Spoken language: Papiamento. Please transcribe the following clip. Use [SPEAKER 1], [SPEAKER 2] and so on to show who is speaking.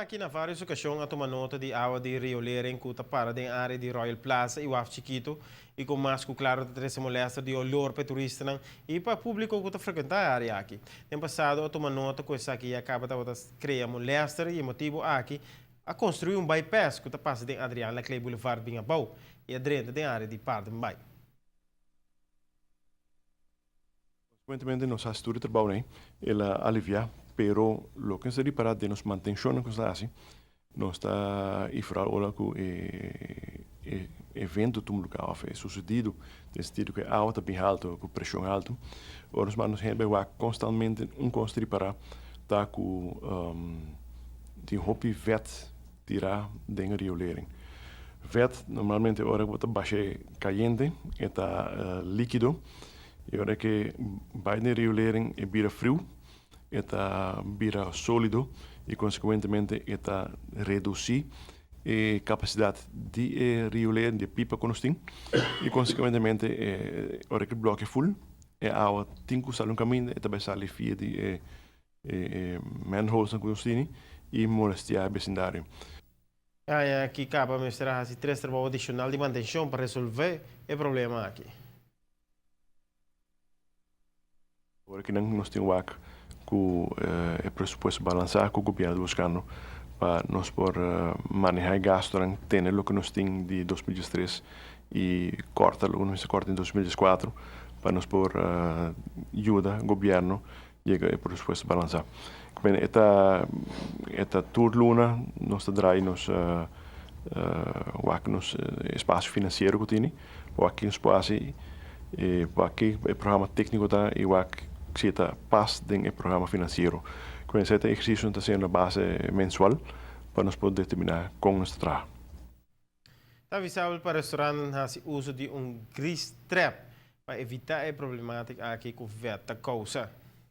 [SPEAKER 1] aki na varios ocasion a tuma nota di awa di riolering cu ta para den area di Royal Plaza y Waf Chikito y cu mas cu claro ta trece molester di olor pa e turistanan y pa publico cu ta frecuenta e area aki. Den pasado a tuma nota cu esaki ya caba tabata crea molester y e motibo aki a construi un bypass cu ta pasa den Adriaan Laclé Boulevard bin abou y a drenta den area di Paardenbaai.
[SPEAKER 2] Consecuentemente nos haci tur e trabao ei, el a alivia, pero loke nos ta ripara den nos mantencionnan cu nos ta haci, nos ta y vooral ora cu e e evento tuma lugar of e sucedido den sentido cu e awa ta bin halto, cu presion halto, ora nos manda nos hende bay wak constantemente un cos ta ripara ta cu tin hopi vet Tira den e riolering. Vet normalmente ora ku bo ta basha kayente e ta likido i ora ku e bai den e riolering e bira friu e ta bira solido i konsekuentemente e ta redusí e kapasidat di e riolering di e pipa ku nos tin i konsekuentemente ora ku e bloke ful e awa tin ku sali un kaminda e ta bai sali via di e E manholes ku nos tini i molestiá e besindario.
[SPEAKER 1] E aña aki kaba mester a hasi tres trabou adishonal di mantenshon pa resolvé e problema aki.
[SPEAKER 2] Ora ki nan nos tin wak ku e presupuesto balansá ku gobièrnu ta buskando pa nos por manehá e gastunan tene loke nos tin di 2013 i kòrta loke nos mester kòrta den 2014 pa nos por yuda gobièrnu Yega e presupuesto balansa. Bueno, e ta e ta tur luna nos ta draai nos wak nos espacio financiero ku tini pa wak ki nos por hasi i wak ki e programa tekniko ta i wak si e ta pas den e programa financiero. Ku esei ta ehersisio nos ta hasiendo a base mensual pa nos por determina kon nos ta traha.
[SPEAKER 1] Ta avisabel pa restaurantnan hasi uso di un grease trap pa evita e problematic aki ku vet ta kousa.